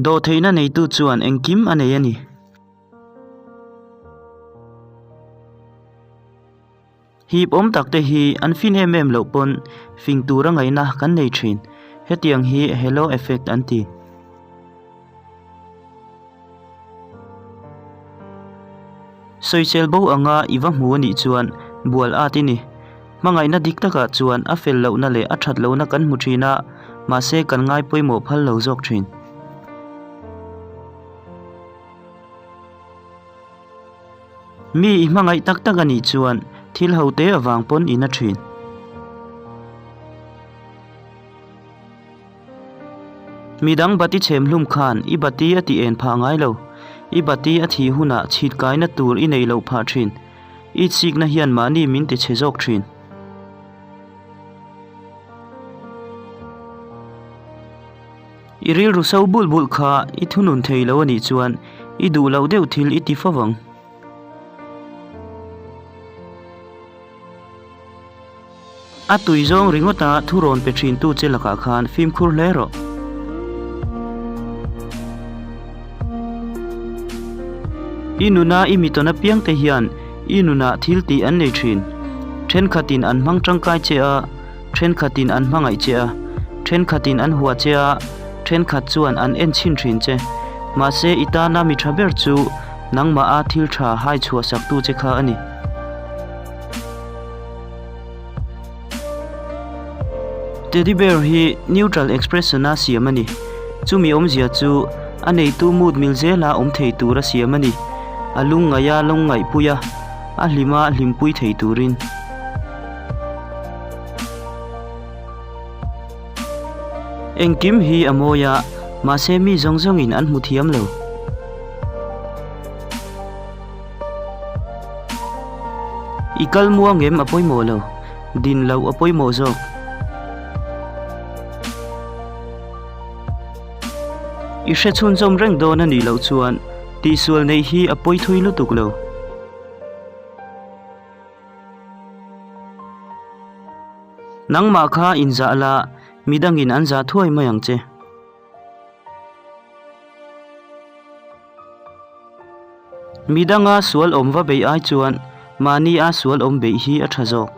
Dawhtheihna neitu chuan engkim a nei a ni. Hip awm tak te hi an fin em em loh pawn fing tura ngaihna kan nei thin. Hetiang hi halo effect an ti. Sawisel bo anga i va hmu a nih chuan bual at i ni. Hmangaihna dik takah chuan a fel lohna leh a that lohna kan hmu thin a, mahse kan ngai pawimawh phal lo zawk thin. Mi i hmangaih tak tak a nih chuan thil ho te avang pawn i na thin. Midang bati chhem hlum khan i bati a ti en phah ngai lo. I bati a thih hunah chhit kaina tur i nei loh phah thin. I chikna hian mahni min ti chhe zawk thin. I rilru so bulh bulh kha i thunun thei lo a nih chuan i duh loh deuh thil i ti fo vang. A tui zawng ringawta thu rawn pe thintu che lakah khan fimkhur hle rawh. I nuna i mitawn apiangte hian i nunah thil tih an nei thin. Thenkhatin an hmang tangkai che a, thenkhatin an hmangaih che a, thenkhatin an hua che a, thenkhat chuan an en chhin thin che. Mahse i tana mi tha ber chu nangmaha thil tha hai chhuahsaktu che kha a ni. Teddy bear hi neutral expression a siam a ni. Chumi awmzia chu a neitu mood mil zela awm thei tur a siam a ni. A lungngaih a lungngaihpui a, a hlim a hlimpui thei turin. Engkim hi a mawi a, mahse mi zawng zawngin an hmu thiam lo. I kal muang em a pawimawh lo, din loh a pawimawh zawk. I hre chhunzawm reng dawn a nih loh chuan tihsual neih hi a pawi thui lutuk lo. Nangmah kha inzah la, midangin an zah thuai mai ang che. Midanga sual awm va beih ai chuan mahnia sual awm beih hi a tha zawk.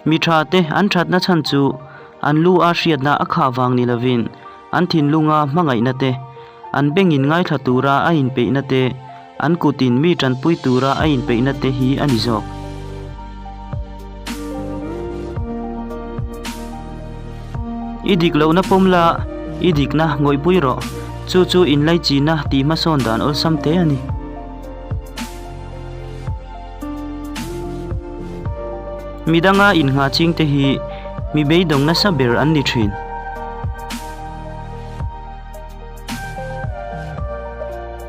Mi tha te an thatna chhan chu an lu a hriatna a khah vang ni lovin an thinlunga hmangaihna te, an bengin ngaithla tura a inpeihna te, An kutin mi tanpui tura a inpeihna te hi a ni zawk. I dik lohna pawm la, i dikna ngawihpui rawh. Chu chu inlaichina tih hmasawn dan awlsam te a ni. Midanga innghah chingte hi mi beidawng nasa ber an ni thin.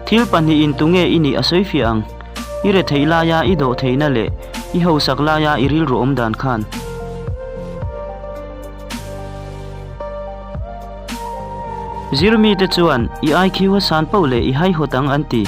Thil pahnihin tunge i nih a sawi fiah ang? I retheih laia i dawh theihna leh i hausak laia i rilru awm dan khan. Zirmite chuan i IQ a san poh leh i haihawt ang an ti.